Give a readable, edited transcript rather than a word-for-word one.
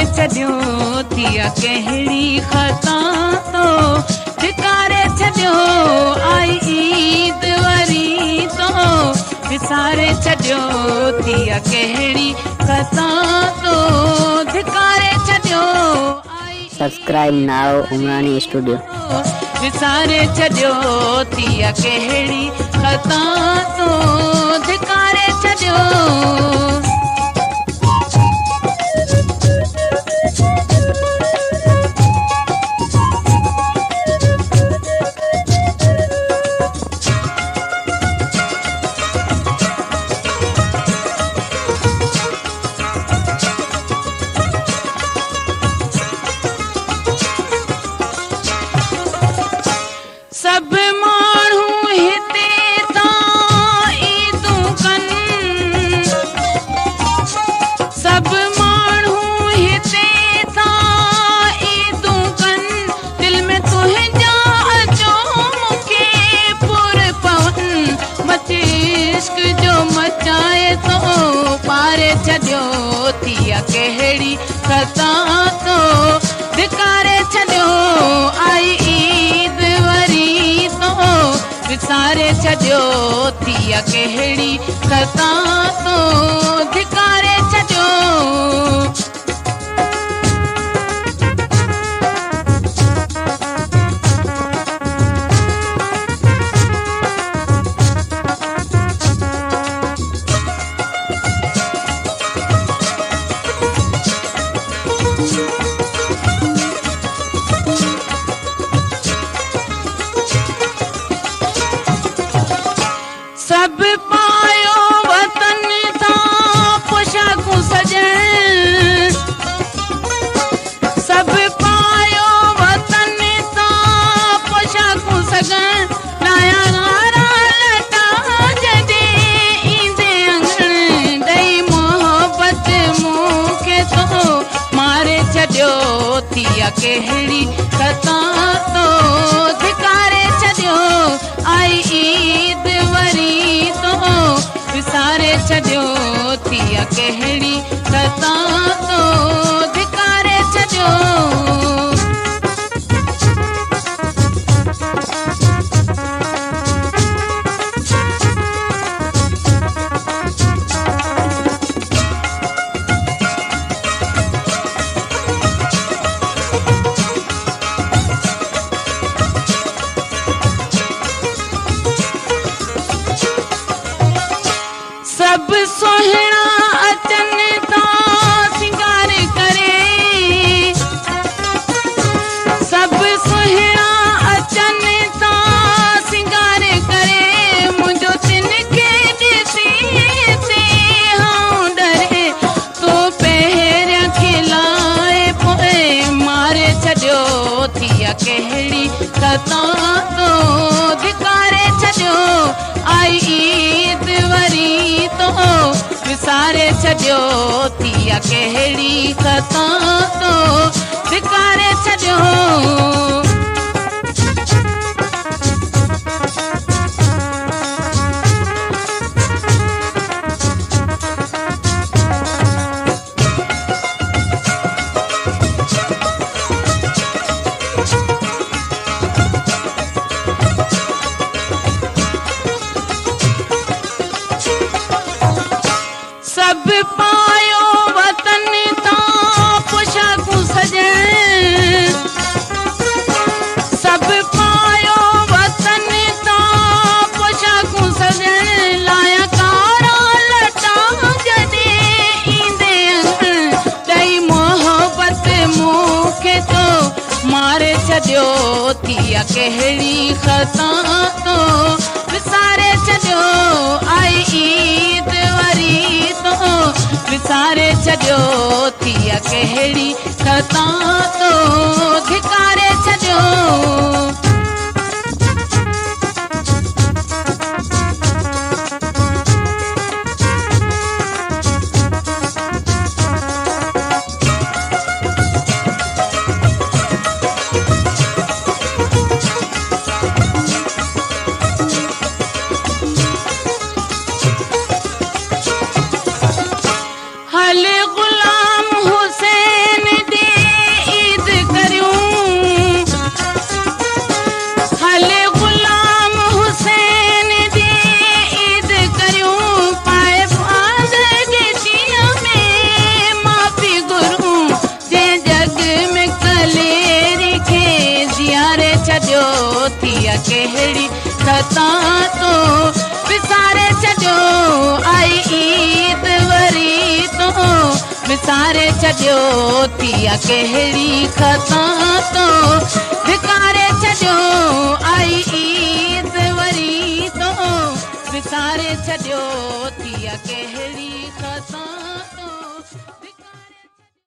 छॾियो, थिया कहिड़ी ख़ता तो धिकारे छॾियो। आई ईद वरी तो विसारे छॾियो, थिया कहिड़ी ख़ता तो धिकारे छॾियो। Subscribe now Umrani Studio. विसारे छॾियो, थिया कहिड़ी ख़ता तो धिकारे छॾियो। सभु माण्हू हिते था ईदूं कनि, सभु माण्हू हिते था ईदूं कनि, दिलि में तुंहिंजा अचो मूंखे पुर पवनि, मच इश्क जो मचाए थो पारे छॾियो, थिया कहिड़ी ख़ता तो धिकारे छॾियो। आई ईद वरी तो विसारे छॾियो, थिया कहिड़ी ख़ता तो धिकारे छॾियो। सभु पायो वतन था पोशाकूं सजण, सभु पायो वतन था पोशाकूं सजण, लाया गारा लटा जॾहिं ईंदे अंगण, ॾेई मोहबत मूंखे तो मारे छॾियो, थिया कहिड़ी ख़ता तो धिकारे छॾियो। आई ईद वरी तो विसारे छॾियो, थिया कहिड़ी ख़ता तो धिकारे छॾियो। सभु सुहिणा अचनि था सिंगार करे, सभु सुहिणा अचनि था सिंगार करे, मुंहिंजो तिन खे ॾिसी हिते आउं डरे, तो पहिरियां खिलाए पोइ मारे छॾियो, थिया कहिड़ी ख़ता तो धिकारे छॾियो। आई ईद वरी तो विसारे छॾियो, थिया कहिड़ी ख़ता तो धिकारे छॾियो। सभु पायो वतन था पोशाकूं सजण, सभु पायो वतन था पोशाकूं सजण, लाया कारा लटा जॾहिं ईंदे अंगण, ॾेई मोहबत मूंखे तो मारे छॾियो, थिया कहिड़ी ख़ता तो विसारे छॾियो। आई ईद वरी तो विसारे छॾियो, थिया कहिड़ी ख़ता तो धिकारे छॾियो। हल गुलाम हुसैन خطا تو وساري ڇڏيو، آئي عيد وري تو وساري ڇڏيو، ٿي آ ڪهڙي خطا تو ڌڪاري ڇڏيو، آئي عيد وري تو وساري ڇڏيو، ٿي آ ڪهڙي خطا.